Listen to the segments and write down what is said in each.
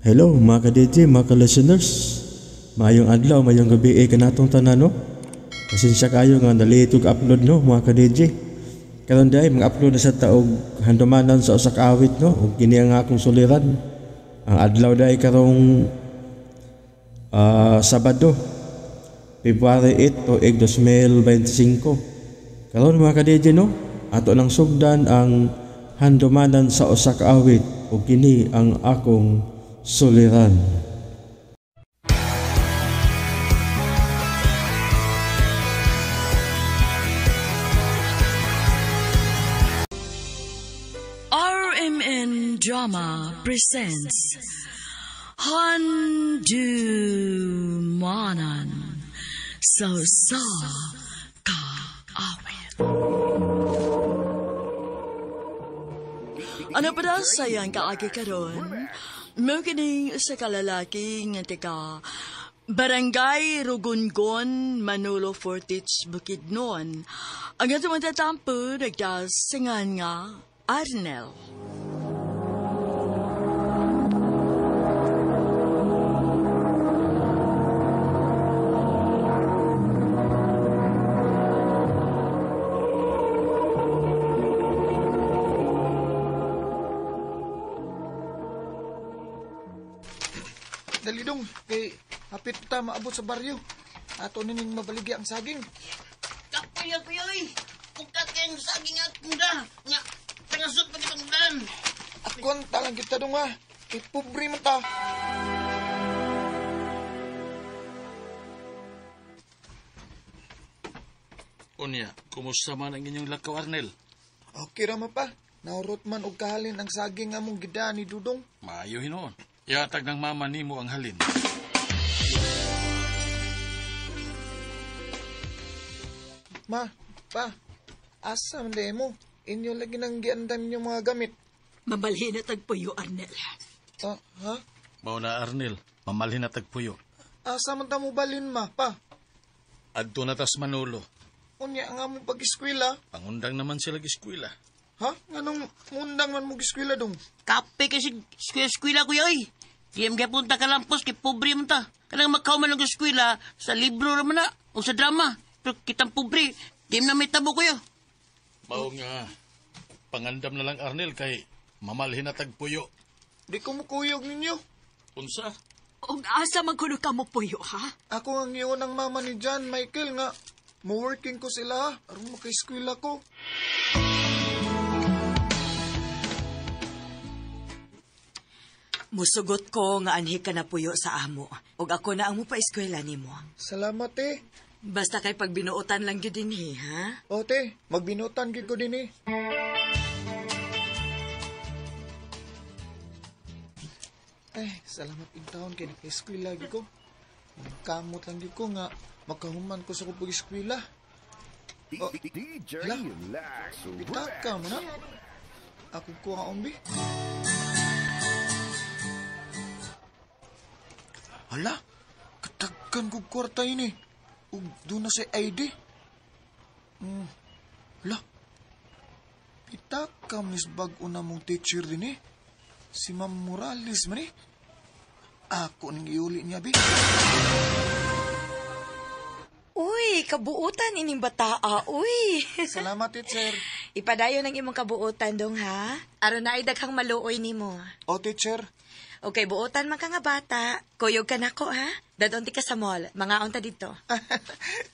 Hello mga ka-DJ, mga ka-listeners. Maayong adlaw, maayong gabi kanatong tanan, no? Pasensya kayo nga nalate og upload, no, mga ka-DJ. Karon day mag-upload na sa taog handumanan sa usa ka awit, no, ug kini ang akong suliran. Ang adlaw day karong Sabado, February 8 tuig 2025. Karon mga ka-DJ, no, ato nang sugdan ang handumanan sa usa ka awit ug kini ang akong suliran. RMN Drama presents Handumanan sa Usa Ka Awit. Ano pa daw sayang kaagi karon? Mao kining usa ka lalaki nga taga Barangay Rogongon, Manolo Fortich, Bukidnon. Ang atong matatampo nagdasingan nga Arnel. Dali dong, kay hapit ta maabot sa baryo. Ato nining mabaligya ang saging. Kapoy kuya, oy. Pukat kayong saging at da. Nga, tangasot pa kitong dan. Akon talang kita dong ha. Kay pobre man ta. Unya, kumusta man ang inyong lakaw, Arnel? Okay ra man pa. Naurot man og kahalin ang saging among gidaan ni Dudong. Maayo hinuon. Iatag ng mama nimo ang halin. Ma, pa, asa man di mo? Inyo lagi nang giandam inyong mga gamit. Mamalhin na tagpuyo, Arnel. Ha? Mao na, Arnel. Mamalhin na tagpuyo. Asa man ta mo balhin, ma, pa? Adto na tas Manolo. Unya nga mo pag-eskwela. Pangundang naman sila eskwela. Ha? Nganong mundang man mo eskwela dong? Kape kasi eskwela kuya, oy. Di am punta ka lampos, kay pobre man ta. Kanang makaw man ang eskwela, sa libro raman na, o sa drama. Pero kitang pobre, di am na may tabo kuya. Mao nga, pangandam na lang, Arnel, kay mamalhin na tagpuyo. Di ko mukuyog ninyo. Unsa? Og asa man kuno ka mo puyo, ha? Ako ang iyon ang mama ni John Michael nga. Mo-working ko sila, ha? Aron maka-eskwela ko. Musugot ko nga anhi ka na puyo sa amo. Ug ako na ang mupa-eskwela nimo. Salamat, eh. Basta kay pagbinuotan lang gyud dinhi, ha? O, te, magbinuotan gyud ko dinhi. Ay, salamat in taon kay naka-eskwela gyud ko. Kamot lang gyud ko nga makahuman ko sa kong pag-eskwela. Oh, hala, pitaka mo na. Ako ko ang umbi. Hala, katagkan kong kwarta yun eh. Ug doon na sa ID. Hala, pitaka miss bag-o na mong teacher din eh. Si Ma'am Morales man eh. Ako ning iuli niya, bi. Uy, kabuutan ining bataa, uy. Salamat, teacher. Ipadayon ang imong kabuutan dong, ha? Aron na ay daghang maluoy nimo. O, teacher. Okay, buutan man ka nga bata. Kuyog ka nako, ha? Dadon ti ka sa mall. Mangaon ta dito.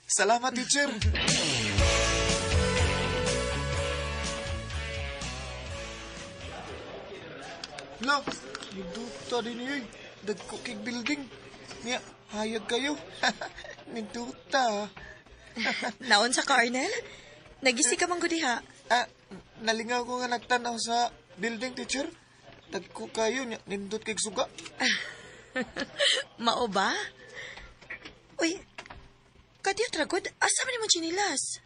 Salamat, teacher. Lo, niduta din yun. Dagkukig building. Niya, hayag kayo. Niduta. Naon sa ka, Arnel? Nagisi ka man gud diha. Ah, nalingaw ko nga nagtanaw sa building, teacher. Dagko kayo, niya, nindot kay suga. Mao ba? Uy, kadiyot ra gud. Asa man imong tsinilas?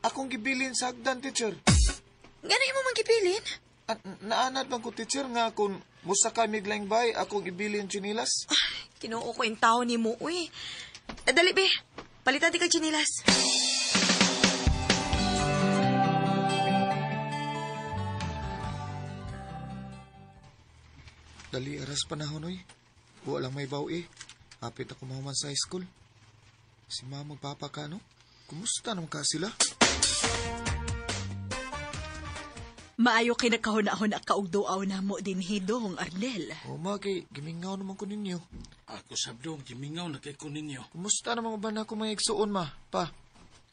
Akong gibilin sa hagdan, teacher. Ngano imo man gibilin? Ah, naanad man ko, teacher, nga kung musa kami laing bay, akong ibilin tsinilas. Ay, tinuo ko yung tao ni mo, uy. Dali, be. Palitan di ka tsinilas. Dali aras panahon oy. Wa lang may bawi. Hapit ako mahuman sa high school. Si mama magpapa ka, no? Kumusta naman ka sila? Maayo kay nakahuna-huna ka og duaw na mo din hidong, Arnel. O ma, kay gimingaw naman ko ninyo. Ako sabdong, gimingaw na kay ko ninyo. Kumusta naman ba na ako may igsuon, ma? Pa?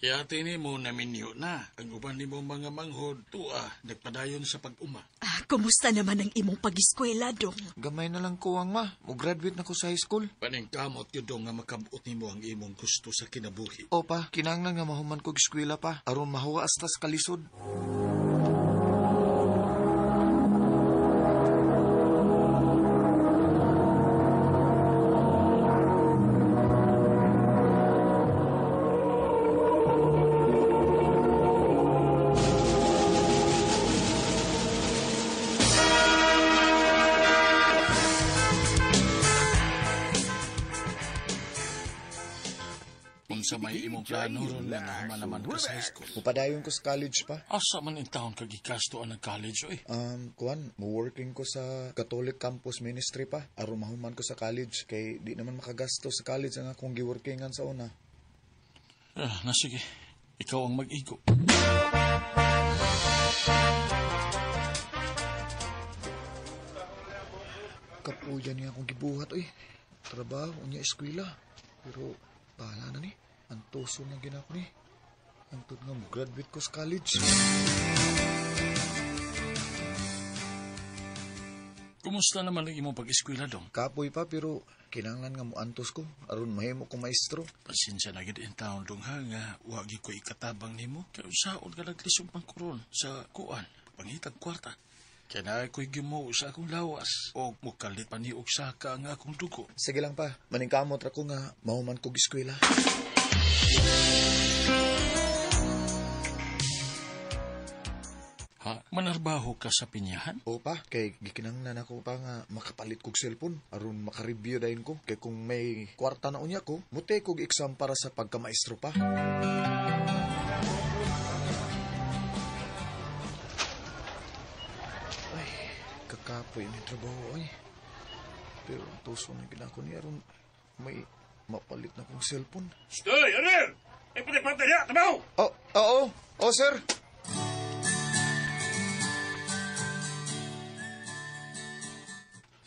Yate ni mo naminyo na. Ang uban ni mo mga manghod, tua, nagpadayon sa pag-uma. Ah, kumusta naman ang imong pag-eskwela, dong? Gamay na lang ko ang ma. Mo-graduate na ko sa high school. Paningkamot yun dong nga makabot nimo ang imong gusto sa kinabuhi. O pa, kinahanglan nga mahuman kog eskwela pa. Aron mahuwa hasta sa kalisod. Unsa may imong plano ron nga nahuman naman ka sa high school. Mupadayon ko sa college pa. Asa man in town ka gikasto ang college oy? Kuan, mo-working ko sa Catholic Campus Ministry pa. Aron mahuman ko sa college kay di naman makagasto sa college ang akong giworkingan sa una. Ah, na sige. Ikaw ang mag-igo. Kapuya niya akong gibuhat oy. Trabaho unya eskwela. Pero bahala na ni. Antoso na ginako ni. Antod nga mo-graduate ko sa college. Kumusta naman ang imong pag-eskwela dong? Kapoy pa pero kinahanglan nga moantos ko aron mahimo ko maestro. Pasensya na gid in town dong ha nga wa gyud ko ikatabang nimo. Kay usaon ka naglisod man karon sa kuan, pangitag kwarta. Kaya na ako'y gimuo sa akong lawas o mukalit pa ni og saka ang akong dugo. Sige lang pa, maningkamot ra ko nga mahuman kog eskwela. Ha? Manarbaho ka sa pinyahan? O pa, kay gikinahanglan ako pa nga makapalit kog cellphone aron makareview dayon ko. Kay kung may kwarta na unya ko, mute kog exam para sa pagkamaestro pa. Ay, kakapoy ni trabaho ay. Pero ang tuso na ginako niya aron may mapalit na kong cellphone. Stoy, Ariel! Ay, pati-pati niya! Trabaho! Oh, oo, oh sir.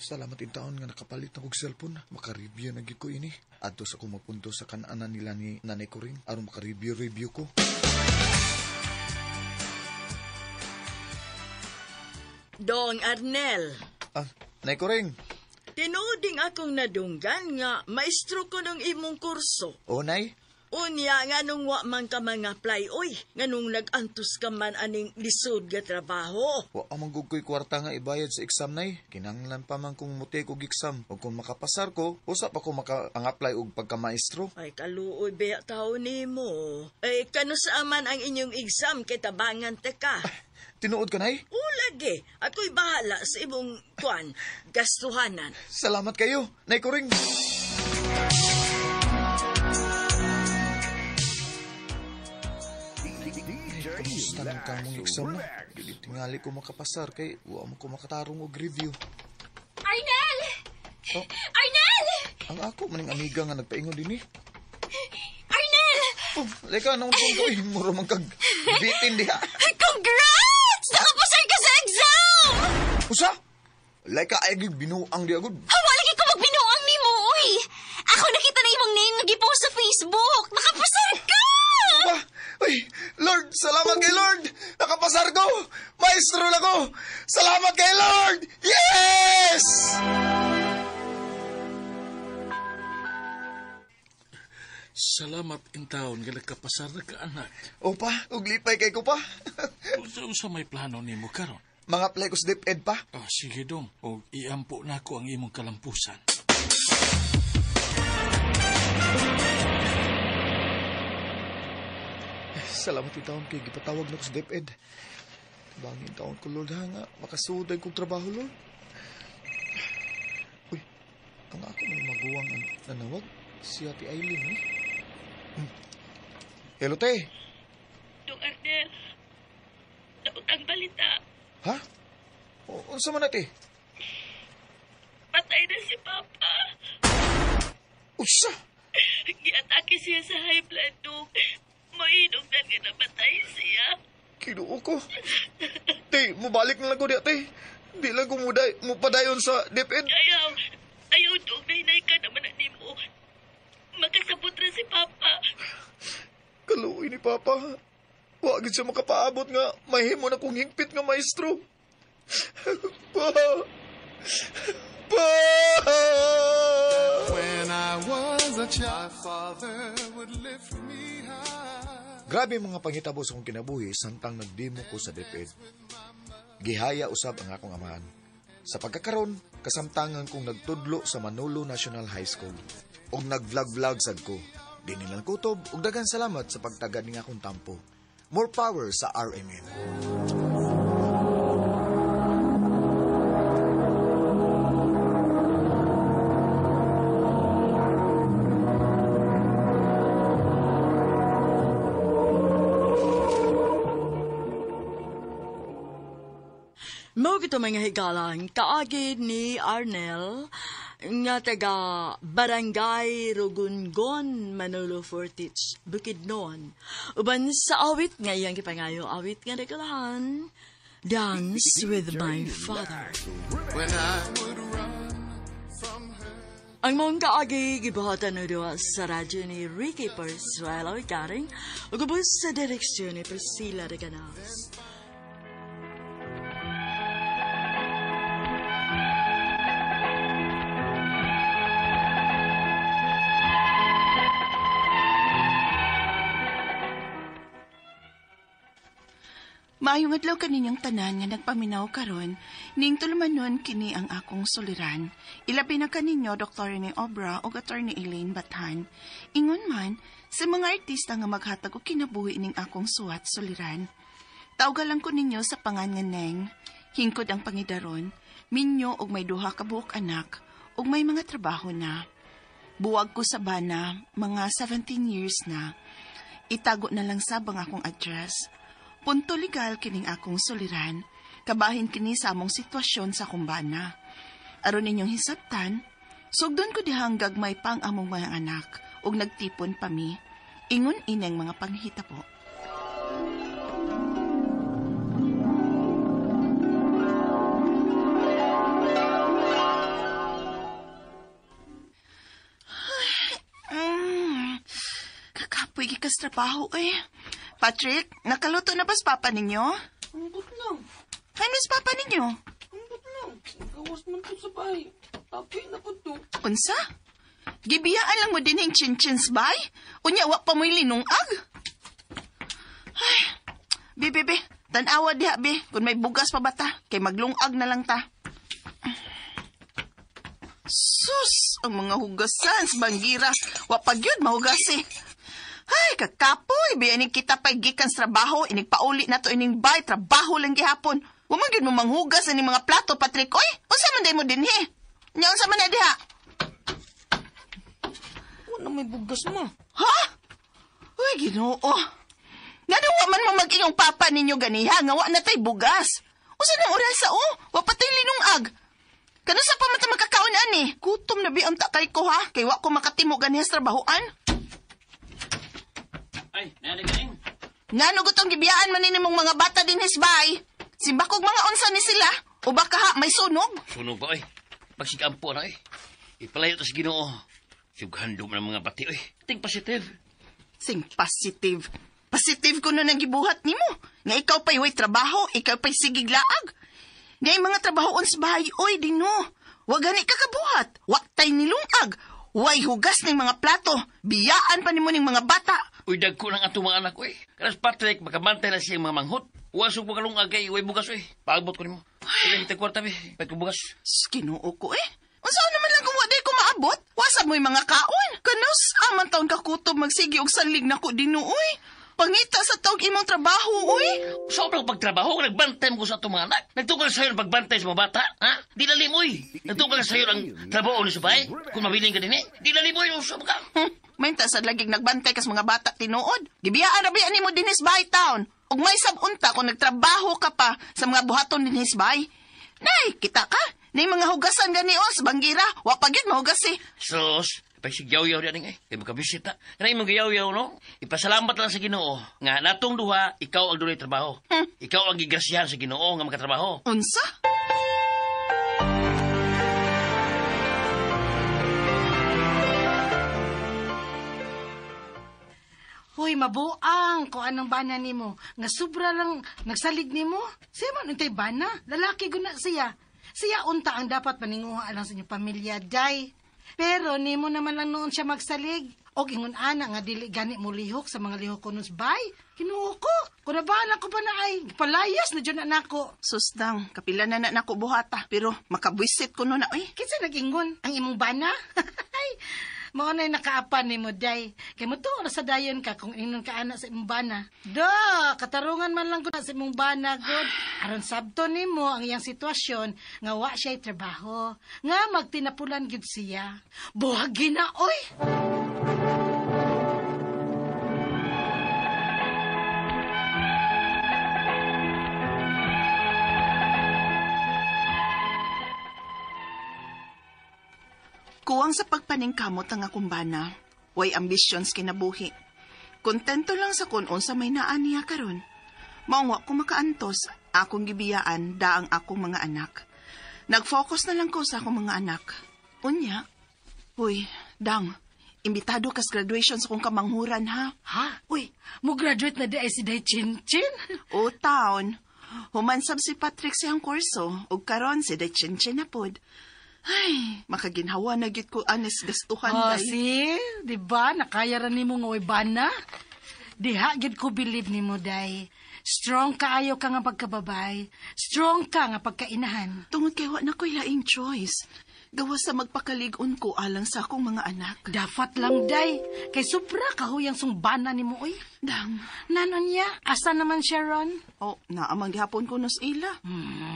Salamat in taon nga nakapalit na kog cellphone. Makareview na gid ko ini. Adto sa akong magpunto sa kananan nila ni Nanay Coring aron makareview-review ko. Dong Arnel, Ah, Nay Coring. tinuoding akong nadunggan nga maestro ko ng imong kurso. O, Nay. Unya nga nung wa man ka mga apply, oy, nga nung nag-antos ka man aning lisod nga trabaho. Wa amang gug ko'y kwarta nga ibayad sa exam, Nay. Kinahanglan pa man kong muti kog exam. Ug kung makapasar ko, usap ako maka-apply og pagkamaestro. Ay, kaluoy beya tao nimo. Ay, kano sa man ang inyong exam kay tabangan te ka. Tinuod ka, Nay? O lagi, ako'y bahala sa imong kuan, gastuhanan. Salamat kayo, Nay Coring. Kamusta nang kamong exam na? Dili tingali ko makapasar kay wa mo ko makatarong og review. Arnel! Oh. Arnel! Ang ako maning amiga nga nagpaingon dinhi. Arnel! Oh, leka nang ko oy, mura man kag bitin diha. Congrats! Nakapasar ka sa exam! Usa? Leka ay gyud binuang di agud. Hawa lagi ko magbinuang ni mo, uy! Ako nakita na imong name nga gipost sa Facebook. Nakapasar ka! Ah, Uy, Lord, salamat kay Lord. Nakapasar ko. Maestro na ko. Salamat kay Lord. Yes! Salamat in town nga nagkapasar na ka, anak. Opa, ug lipay kay ko pa. Unsa may plano nimo karon? Mga apply ko sa DepEd pa. Oh, sige dong, og iampo na ko ang imong kalampusan. Salamat yung taon kay gipatawag na ko sa DepEd. Bangin taon ko, Lord, ha nga. Makasuday kong trabaho, Lord. Uy, ang ako man maguwang ang nanawag. Si Ate Eileen, eh. Hello, te. Dong Arnel, daot ang balita. Ha? O, unsa man na, te? si Papa. Usa! Giatake siya sa high blood, Dong. Mahinungdan nga namatay siya. Kinuo ko. Te, mubalik na lang ko diya, te. Di lang ko mupadayon sa DepEd. Ayaw. Ayaw, Dong. Nahinay ka naman na nimo. Makasabot ra si Papa. Kaluoy ni Papa. Wa gid siya makapaabot nga mahimo na kong hingpit nga maestro. Pa! Pa! When I was a child, my father would lift me high. Grabe mga panghitabo sa akong kinabuhi samtang nagdemo ko sa DepEd. Gihaya usab ang akong amahan. Sa pagkakaron, kasamtangan kong nagtudlo sa Manolo National High School. Og nag-vlog-vlog sad ko. Di nilang kutob og daghang salamat sa pagtagad ning akong tampo. More power sa RMN. Mao gito mga higalang kaagid ni Arnel nga taga Barangay Rogongon, Manolo Fortich, Bukidnon. Uban sa awit nga iyang gipangayo awit nga nagkalahan, Dance with My Father. When I would run from her. Ang mong kaagi gibuhatan na duwa sa radyo ni Ricky Persuelo Garing ug ubos sa direksyon ni Priscilla de Ganas. Maayong adlaw kaninyong tanan nga nagpaminaw karon, ning tulumanon kini ang akong suliran. Ilabi na kaninyo Dr. Rene Obra ug Attorney Elaine Bathan. Ingon man sa mga artista nga maghatag og kinabuhi ning akong suwat suliran. Tawga lang ko ninyo sa pangan nga Neng. Hingkod ang pangidaron, minyo og may duha ka buok anak ug may mga trabaho na. Buwag ko sa bana, mga 17 years na. Itago na lang sabang akong address. Punto legal kining akong suliran, kabahin kini sa among sitwasyon sa kumbana. Aron ninyong hisabtan, sugdon ko dihang gagmay pang among mga anak ug nagtipon pa mi. Ingon ineng mga panghitabo. Kakapoy gikas trabaho eh. Patrick, nakaluto na ba sa papa ninyo? Ambot lang. Ano sa papa ninyo? Ambot lang. Gawas man to sa bahay. Tapi na po to. Unsa? Gibiyaan lang mo din yung chin-chins bay? Unya, wa pa mo'y linungag? Ay, be, be, be. Tanawa diha, be. Kung may bugas pa ba ta? Kay maglungag na lang ta. Sus! Ang mga hugasan sa banggira. Wa pa gyud mahugas eh. Ay, kakapoy. Biyanin kita pa'y gikan sa trabaho. Inigpauli na to ining bay. Trabaho lang gihapon. Wa man gyud mo manghugas ining mga plato, Patrick. Oy, unsa man day mo dinhi? Nya unsa man na diha? Wa na may bugas ma. Ha? Uy, Ginoo. Ngano wa man mo mag-ingong papa ninyo ganiha nga wa na tay bugas. Unsa nang orasa oh? Wa pa tay linungag. Kano sa pa man ta makakaon ani? Gutom na bi ang takay ko ha. Kay wa ko makatimo ganiha sa trabahoan. Ay, nanagang. Ngano gutong gibiyaan man ni mong mga bata din hisbay? Simbakog mga unsa ni sila? O baka ha, may sunog? Sunog ba, oy? Pagsikampo na, oy. Ipalayo ta sa Ginoo. Sughandom ng mga bati, oy. Ting positive. Sing positive. Positive kuno nang gibuhat nimo. Nga ikaw pa'y way trabaho, ikaw pa'y sigig laag. Nga mga trabahoon sa bahay, oy, dino. Wa gani ka kabuhat. Wa tay nilungag. Way hugas ning mga plato. Biyaan pa nimo ning mga bata. Uy, dagko lang atong mga anak, oy. Karas Patrick, makamantay na siyang mga manghot. Uwasog mo kalungag kay way bugas, oy. Paabot ko nimo. Ilang hitag kwarta, be. Pagkubugas. Ginoo ko, eh. Unsa naman lang kung wa day ko maabot? Wasab mo'y mga kaon. Kanus, aman taon kakutob magsigi og salig nako dinuoy. Pangita sa taog imong trabaho, oy. Sobrang pagtrabaho, nagbantay mo ko sa atong mga anak. Nagtukal sa'yo ang pagbantay sa mga bata, ha? Di lalim, oy. Nagtukal sa'yo ang trabaho ni sabay. Kung mabiling ka din, eh. Di lalim, oy. Usap ka. Mainta sa laging nagbantay kas mga bata tinuod. Gibiyaan ra biya nimo dinhis bay town. Ug may sabunta kung nagtrabaho ka pa sa mga buhaton dinhis bay. Nay, kita ka. Ni mga hugasan gani os, banggira. Wa pa gyud mahugas eh. Sus, pagsigyaw-yaw diyan eh. Kay makabisita. Kanang imong giyaw-yaw, no? Ipasalamat lang sa Ginoo nga natong duha, ikaw ang dunay trabaho. Ikaw ang gigrasyahan sa Ginoo nga makatrabaho. Unsa? Hoy, mabuang ko anong bana nimo. Nga sobra lang nagsalig nimo. Siya man untay bana, lalaki guna siya. Siya unta ang dapat paninguha lang sa inyong pamilya, day. Pero nimo naman lang noon siya magsalig. Og ingon ana nga dili gani mo lihok sa mga lihok kunos bay. Kinuo ko. Kunabana ko pa na ay palayas na jud na nako. Susdang, kapila na na nako buhata. Pero makabwisit ko no na oy. Kinsa nag-ingon ang imong bana? Ay, mao na'y nakaapan nimo, day. Kay mo tuo na sa dayon ka kung ingnon ka ana sa imong bana. Do, katarungan man lang ko na sa imong bana, god. Aron sabto nimo ang iyang sitwasyon nga wa siya'y trabaho. Nga magtinapulan gyud siya. Buhagi na, oy! Kuwang sa pagpaningkamot ang akong bana. Way ambisyon sa kinabuhi. Kontento lang sa kun unsa may naa niya karon. Maong wa ko makaantos, akong gibiyaan daang akong mga anak. Nag-focus na lang ko sa akong mga anak. Unya, huy, dang, imbitado kas graduation sa kong kamanghuran ha. Ha? Uy, mo graduate na di ay si Day Chin Chin? O taon, humansab si Patrick siyang kurso, ug karon si Day Chin Chin na pod. Ay, makaginhawa na gyud ko anes gastuhan Oh, day. see? Di ba? Nakaya ra nimo nga way bana. Diha gyud ko believe nimo day. Strong kaayo ka nga pagkababay. Strong ka nga pagkainahan. Tungod kay wa na ko'y laing choice. Gawas sa magpakalig-on ko alang sa akong mga anak. Dapat lang day. Kay sobra kahuyang sungbana nimo oy. Dang. Nanon niya? Asa naman siya ron? Oh, naamang gihapon ko nos ila.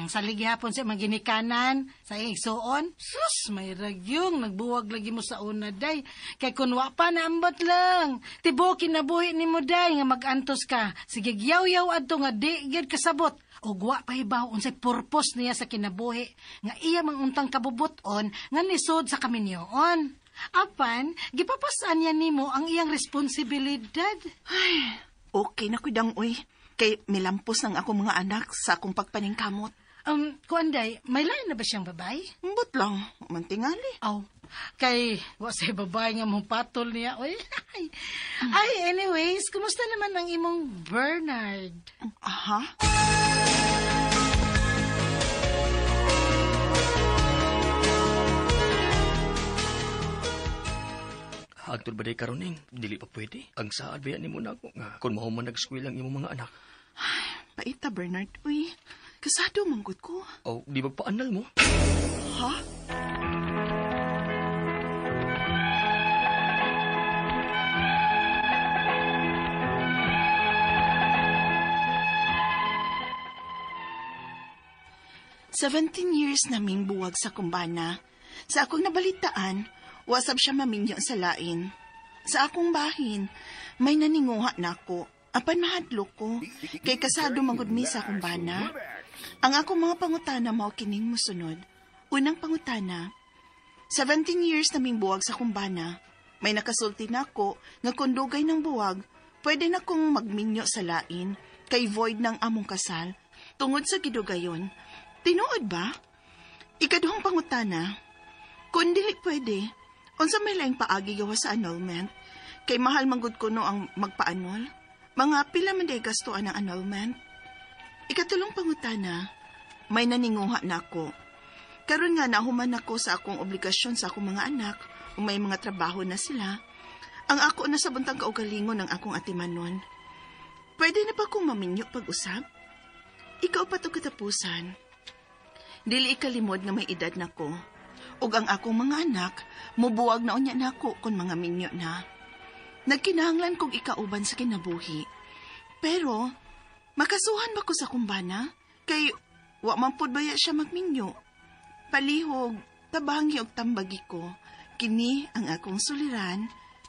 Sa ligihapon sa mga ginikanan, sa iyang igsuon. Sus, may ragyong nagbuwag lagi mo sa una, day. Kay kun wa pa naambot lang. Tibuok kinabuhi nimo day nga magantos ka. Sige gyaw-yaw adto nga di gyud kasabot. Og wa pa hibaw unsay purpose niya sa kinabuhi nga iya mang untang kabubuton nga nisod sa kaminyoon. Apan, gipapasan niya nimo ang iyang responsibilidad. Ay, okay na ko dang uy. Kay milampos ng akong mga anak sa akong pagpaningkamot. Kuanday, may lain na ba siyang babay? Mbot lang, mantingali. Aw, kay wa say babay nga mong patol niya. Oy. Ay, anyways, kumusta naman ang imong Bernard? Aha. Hagtod ba day karon ning? Dili pa pwede. Ang saad ba yan nimo nako nga kung mahuman nag-eskwela ang imong mga anak. Ay, paita Bernard, uy. Kasado manggod ko. Oh, di magpaanal mo? Ha? 17 years naming buwag sa kumbana. Sa akong nabalitaan, wasab siya maminyo sa lain. Sa akong bahin, may naninguha na ako. Apan mahadlok ko, kay kasado manggod mi sa akong bana. Ang akong mga pangutana mao kining mosunod. Unang pangutana, 17 years naming buwag sa kumbana. May nakasulti na ako nga kung dugay ng buwag, pwede na kong magminyo sa lain, kay void ng among kasal. Tungod sa gidugayon, tinuod ba? Ikaduhang pangutana, kung dili pwede, unsa may laing paagi gawa sa annulment? Kay mahal manggod kuno ang magpa-annul. Mga pila man day gastuan ang annulment. Ikatulong pangutana, may naninguha na ako. Karon nga nahuman ako sa akong obligasyon sa akong mga anak, ug may mga trabaho na sila. Ang ako na sa buntang kaugalingon ng akong atimanon. Pwede na ba kong maminyo pag-usap? Ikaw pa to katapusan. Dili ikalimod nga may edad na ko. Ug ang akong mga anak, mubuwag na unya nako kung mga minyo na. Nagkinahanglan kong ikauban sa kinabuhi. Pero, makasuhan ba ko sa kumbana? Kay, wa man pud baya siya magminyo. Palihog, tabangi og tambagi ko. Kini ang akong suliran,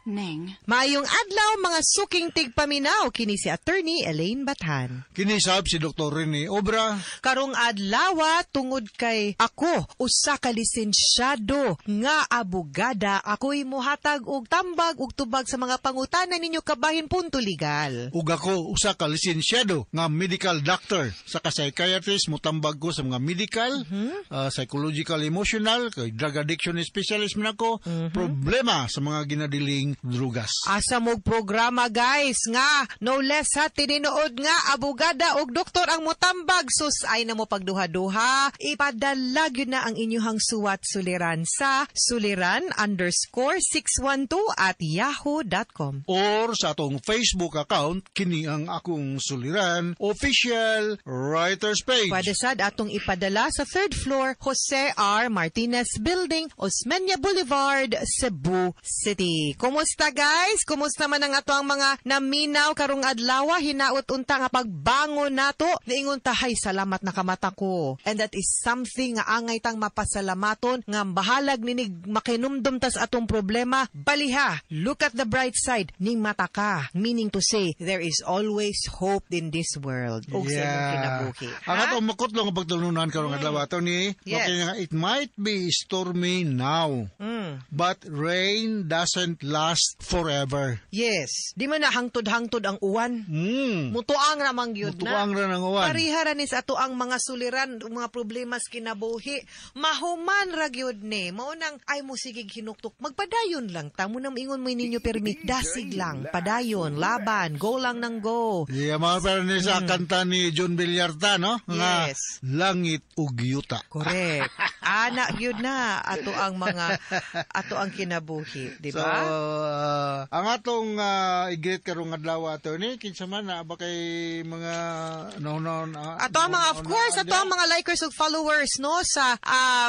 Neng. Maayong adlaw mga suking tigpaminaw, kini si Attorney Elaine Bathan. Kini sab si Dr. Rene Obra. Karong adlaw, tungod kay ako usa ka lisensyado nga abogada, ako'y muhatag og tambag ug tubag sa mga pangutana ninyo kabahin punto legal. Ug ako usa ka lisensyado nga medical doctor sa ka psychiatrist, mutambag ko sa mga medical, psychological, emotional, kay drug addiction specialist man ako, problema sa mga ginadiling drugas. Asa mog programa, guys, nga no less ha, tinuod nga abogada og doktor ang motambag, sus, ay na mo pagduha-duha. Ipadala gyud na ang inyuhang suwat suliran sa suliran_612@yahoo.com. Or sa atong Facebook account, kini ang akong suliran official writers page. Pwede sad atong ipadala sa third floor, Jose R. Martinez Building, Osmeña Boulevard, Cebu City. Kumusta, guys? Kumusta man ang ato ang mga naminaw karong adlaw? Hinaot unta nga pagbangon nato, niingon ta, "Hay, salamat nakamata ko." And that is something nga angay tang mapasalamaton, nga bahalag ninig makinumdum tas atong problema. Baliha, look at the bright side, ning mata ka. Meaning to say, there is always hope in this world. Ug sa imong kinabuhi. Ang atong makutlo nga pagtulunan karong adlaw ato ni okay nga, it might be stormy now, but rain doesn't last forever. Yes. Di man na hangtod-hangtod ang uwan. Mutuang ramang gyud na. Mutuang ra ng uwan. Pareha ra ni sa ato ang mga suliran, mga problema sa kinabuhi. Mahuman ra gyud ni. Mao nang ay mo sigig hinuktok. Magpadayon lang ta mo nang ingon mo ninyo permi. Dasig lang, padayon, laban, go lang nang go. Yeah, mga pero ni sa kanta ni John Villarta, no? Nga, Langit ug Yuta. Correct. Ana gyud na ato ang mga ato ang kinabuhi, di So, ba? ang atong i-greet karong adlaw, attorney, kinsa man na ba kay mga no Ato ang mga, of course, ato ang mga likers ug followers, no, sa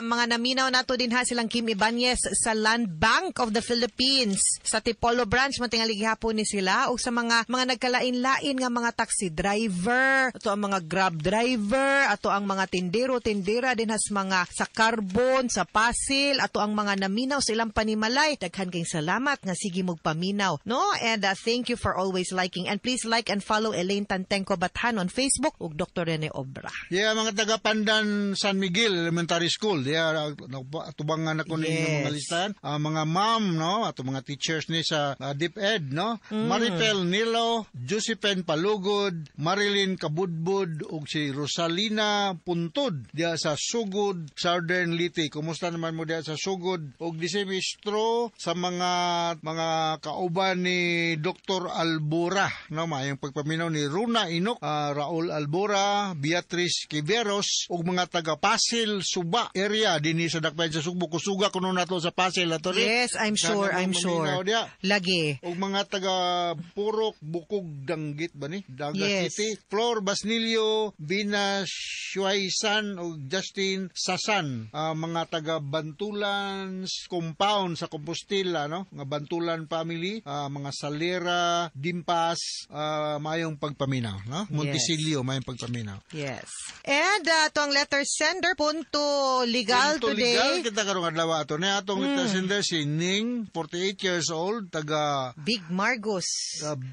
mga naminaw nato din ha, silang Kim Ibanez sa Land Bank of the Philippines sa Tipolo branch, matingali gihapon ni sila, ug sa mga nagkalain-lain nga mga taxi driver, ato ang mga Grab driver, ato ang mga tindero, tindera din has mga sa Carbon, sa Pasil, ato ang mga naminaw sa ilang panimalay. Daghan kayong salamat nga sige mog paminaw, no? And thank you for always liking, and please like and follow Elaine Tantengco Bathan on Facebook ug Dr. Rene Obra. Yeah, mga taga Pandan San Miguel Elementary School. Yeah, tubangan ako ninyo mga listahan. Ah, mga ma'am, no? Ato mga teachers ni sa DepEd, no? Maripel Nilo, Josephine Palugod, Marilyn Kabudbud ug si Rosalina Puntod diya sa Sugod, Southern Leyte. Kumusta naman mo diya sa Sugod? Ug di si Mistro sa mga kauban ni Dr. Albora, no? Maayong pagpaminaw ni Runa Inok, Raul Albora, Beatrice Quiveros ug mga taga Pasil Suba area dinhi sa Dakbayan sa Sugbo. Kusuga kuno nato sa Pasil ato ni. Yes, I'm sure, I'm sure. Diya. Lagi. Ug mga taga Purok Bukog Danggit ba ni? Daga City. Flor Basnilio, Bina Shuaisan ug Justin Sasan. Ah, mga taga Bantulan compound sa Compostela, no? Mga Bantulan family, mga Salera, Dimpas, maayong pagpaminaw, no? Montesilio, maayong pagpaminaw. Yes. And ato ang letter sender, punto legal Punto today. legal kita karong adlaw ato ni atong letter sender si Ning, 48 years old, taga Big Margos.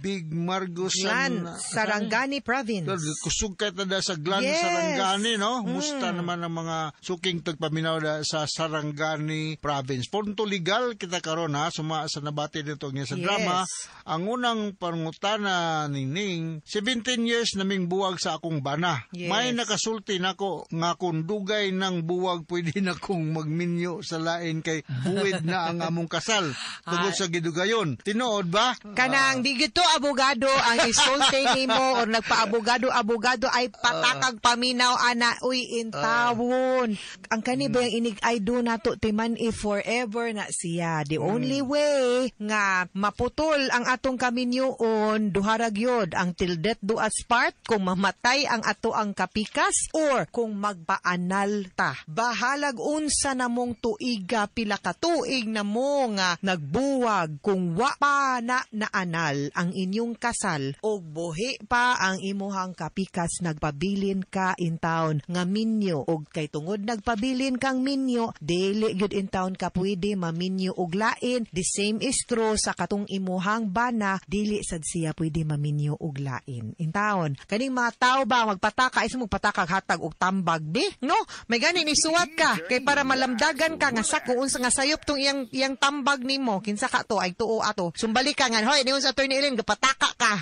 Big Margos. Glan, Sarangani Province. Kusog kay tada sa Glan Sarangani, no? Musta naman ang mga suking tagpaminaw da sa Sarangani Province. Punto legal kita karon ha, suma sa nabati nito nga sa drama. Ang unang pangutana ni Ning, 17 years naming buwag sa akong bana. May nakasulti nako nga kung dugay ng buwag, pwede na kong magminyo sa lain kay buwid na ang among kasal tungod sa gidugayon. Tinuod ba? Kanang di gito abogado ang isulti nimo or nagpaabogado abogado ay patakag paminaw ana, uy, intawon. Ang kani ba yung inig I do nato timan if forever na siya. The only way nga maputol ang atong kaminyoon, duha ra gyud ang till death do us part, kung mamatay ang ato ang kapikas or kung magpaanal ta. Bahalag unsa namong tuiga, pila ka tuig na mo nga nagbuwag, kung wa pa na naanal ang inyong kasal og buhi pa ang imuhang kapikas, nagpabilin ka in town nga minyo, og kay tungod nagpabilin nagpabilin kang minyo, dili gyud in town ka pwede maminyo og lain. The same is true sa katong imuhang bana, dili sad siya pwede maminyo og lain. In town, kaning mga tao ba magpataka ay magpataka hatag og tambag di? No, may gani ni suwat ka kay para malamdagan ka nga sako unsa nga sayop tong iyang tambag nimo. Kinsa ka to ay tuo ato. Sumbali ka nga hoy niyon sa Attorney Ellen gapataka ka.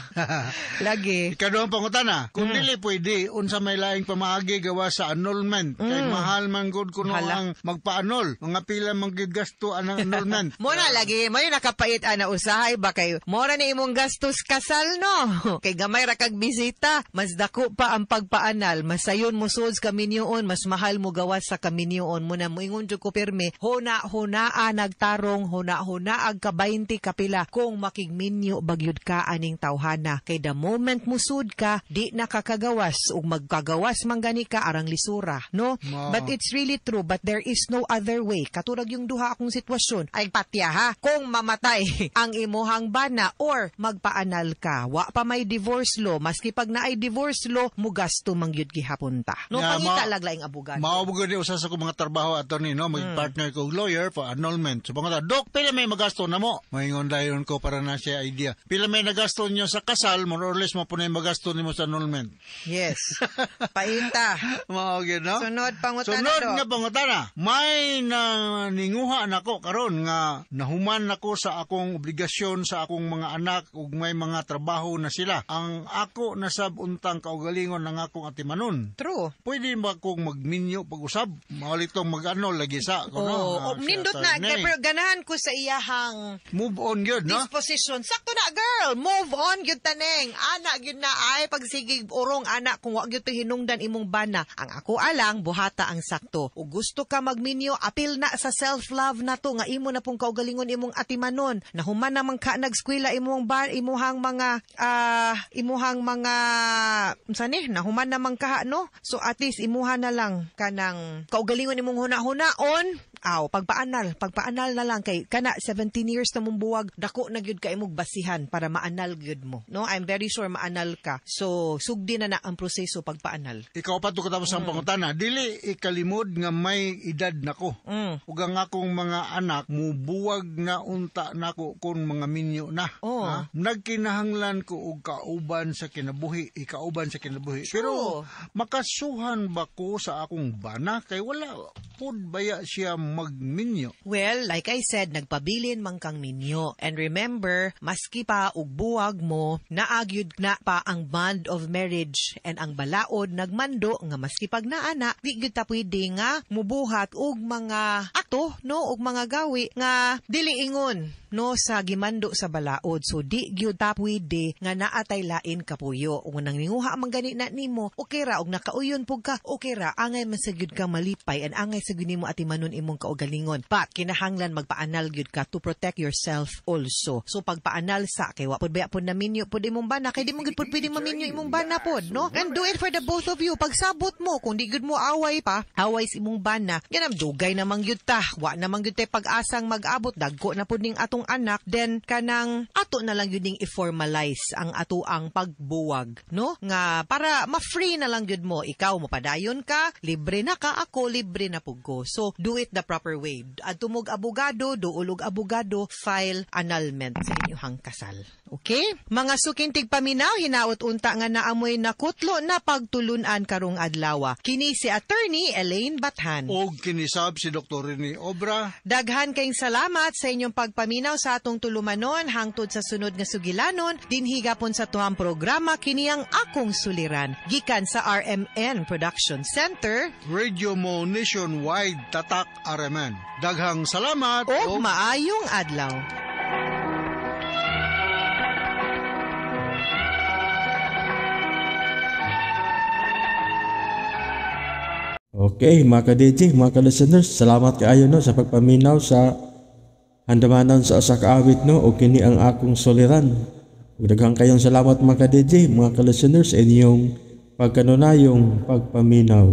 Lagi. Ikaduhang pangutana, kung dili pwede unsa may laing pamaagi gawa sa annulment kay mahal man gud kuno ang magpa-annul. Mga pila man gyud gasto ang annulment. Mo na lagi, mo nakapait ana usahay ba kay mora ni imong gastos kasal no. Kay gamay ra kag bisita, mas dako pa ang pagpaanal, mas sayon mo sud kaminyoon, mas mahal mo gawas sa kaminyoon. Mo na moingon jud ko pirmi, huna-hunaa nagtarong, huna-huna ag ka 20 kapila kung makigminyo bagyud ka aning tawhana. Kay the moment musud ka, di na kakagawas ug magkagawas man gani ka arang lisura, no? Ma. But it's really true, but there is no other way. Katurag yung duha akong sitwasyon, ay patya ha, kung mamatay ang imuhang bana or magpaanal ka. Wa pa may divorce law, maski pag naay divorce law, mugasto mangyud gihapon ta. No, Yeah, pangita laglaing abogado. Mao gud ni usa sa akong mga trabaho attorney no, mag-partner ko og lawyer for annulment. So pangutana, "Dok, pila may magasto na mo?" Moingon dayon ko para na siya idea. Pila may nagasto niyo sa kasal, more or less mo po na yung magasto nimo sa annulment. Yes. Paita. Mao gyud no? Sunod pangutana. Sunod nga pangutana. May naninguha nako karon nga nahuman nako sa akong obligasyon sa akong mga anak ug may mga trabaho na sila. Ang ako nasab untang kaugalingon ng akong atimanon. True. Pwede ba kong magminyo pag-usab? Maalitong mag-ano lagi sa ko, no? Oh, nindot na. Kay, pero ganahan ko sa iyahang move on gyud, no? Disposition. Sakto na, girl. Move on gyud taneng. Ana gyud na ay pagsigig urong ana kung wa gyud to hinungdan imong bana. Ang ako alang buhata ang sakto. Ug gusto ka magminyo, apil na sa self-love na to nga imo na pong kaugalingon imong atimanon. Nahuman naman ka nagskwela imong bar imuhang mga unsa ni nahuman naman ka no. So at least imuha na lang kanang kaugalingon imong huna-hunaon. Aw, pagpaanal na lang kay kana 17 years na mong buwag, dako na gyud ka imong basihan para maanal gyud mo. No, I'm very sure maanal ka. So sugdi na ang proseso pagpaanal. Ikaw pa to katapos ang pangutana, dili ikalimod nga may edad nako. Ug ang akong mga anak mubuwag na unta nako kon mga minyo na. Oh. Ha? Nagkinahanglan ko og kauban sa kinabuhi, ikauban sa kinabuhi. True. Pero makasuhan ba ko sa akong bana kay wala pud baya siya magminyo? Well, like I said, nagpabilin man kang minyo. And remember, maski pa og buwag mo, naagyud na pa ang bond of marriage and ang balaod nagmando nga maski pag naana, di gyud ta pwede nga mubuhat og mga akto, no, og mga gawi nga dili ingon no sa gimando sa balaod. So di gyud ta pwede nga naatay lain kapuyo. Ug nang ninguha man gani na nimo, okay ra og nakauyon pug ka, okay ra angay man sa gyud ka malipay and angay sa gyud nimo atimanon imong kaugalingon. But kinahanglan magpaanal gyud ka to protect yourself also. So pagpaanal sa kay wa pud baya pud naminyo pud imong bana kay di mo gyud pud pwede maminyo imong bana pod, no? And do it for the both of you. Pagsabot mo kung di gyud mo away pa, away sa imong bana, ganam dugay namang gyud ta. Wa namang gyud tay pag-asang mag-abot, dagko na pud ning atong anak, then kanang ato na lang gyud ning i-formalize ang ato ang pagbuwag, no? Nga para ma-free na lang gyud mo. Ikaw mopadayon ka, libre na ka, ako libre na pug ko. So do it the proper way. Adto mog abogado, duolog abogado, file annulment sa inyong kasal. Okay? Mga sukintig paminaw, hinaot unta nga naamoy nakutlo na pagtulunan karong adlawa. Kini si Attorney Elaine Bathan. Og kinisab si Dr. Rene Obra. Daghan kayong salamat sa inyong pagpaminaw sa atong tulumanon hangtod sa sunod nga sugilanon dinhi gapon sa tuang programa kini ang Akong Suliran gikan sa RMN Production Center, Radio Mo Nationwide, Tatak RMN. Daghang salamat og maayong adlaw. Okay, mga ka-DJ, mga ka-listeners, salamat kaayo no sa pagpaminaw sa handamanan sa usa ka awit no o kini ang Akong Suliran. Ug daghang kayong salamat mga ka-DJ, mga ka-listeners, inyong pagkanunayong pagpaminaw.